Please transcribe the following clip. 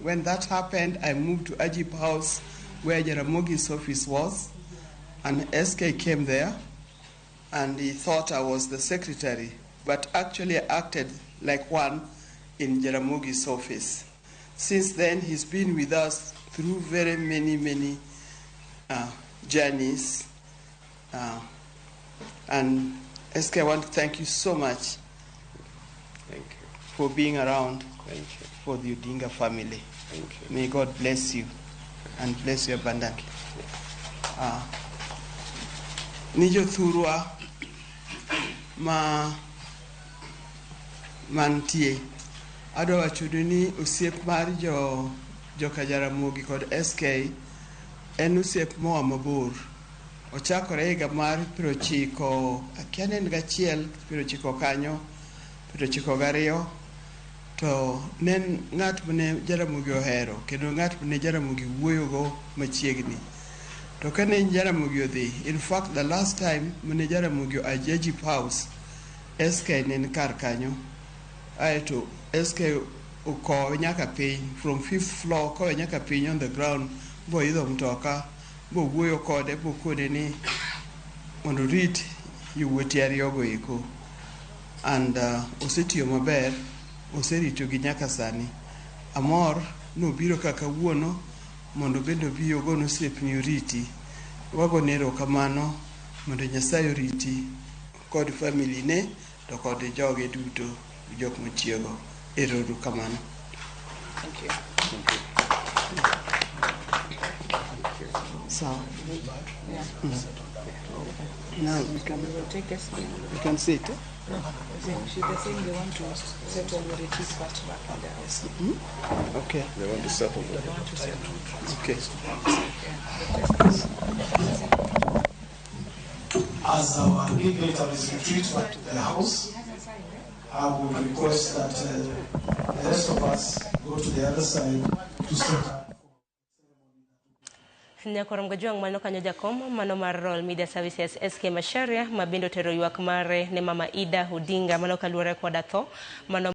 When that happened, I moved to Ajib House, where Jaramogi's office was, and SK came there, and he thought I was the secretary, but actually I acted like one in Jaramogi's office. Since then, he's been with us through very many, many journeys. And SK, I want to thank you so much. Thank you. For being around. Thank you. For the Odinga family. Thank you. May God bless you and bless you abundantly. Ni jothurwa ma mantie adwa wachonu ni osiep mar jo joka Jaramogi kod SK en osiep moa mabor. Ochakore higa mar 90, akia ne en gachiel, 90 kanyo, 92, to ne en ng'at mane Jaramogi ohero kendo ng'at mane Jaramogi wuoyogo machiegni. To kane Jaramogi odhi, in fact the last time mane Jaramogi oa Agip House, SK ne en kar kanyo. Aeto SK okowe nyaka piny, from fifth floor kowe nyaka piny on the ground, boidho mtoka, bowuoyo kode, bokone ni mondo orit yawuote ariyogo eko. And osetiyo maber, oseritogi nyaka sani. Amor nobiro ka kawuono mondo bende obi ogon osiepni oriti. Wagone erokamano mondo Nyasaye oriti kod family ne to kod joge duto jok motiyogo. Ero uru kamano. Thank you. Thank you. Sawa. Yeah. Now we can, We will take us. we can sit. They're saying they want to settle the retreat first back in the house. Okay. They want to settle. They want to settle. Okay. Yeah. But just- As our dignitaries retreat back to the house, I would request that the rest of us go to the other side to set up. Nyakorom Gajwang' mano kanyo jakom mano mar Royal Media Services SK Macharia ma bende otero ywak mare ne mama Ida Odinga mano kaluwore koda tho mano.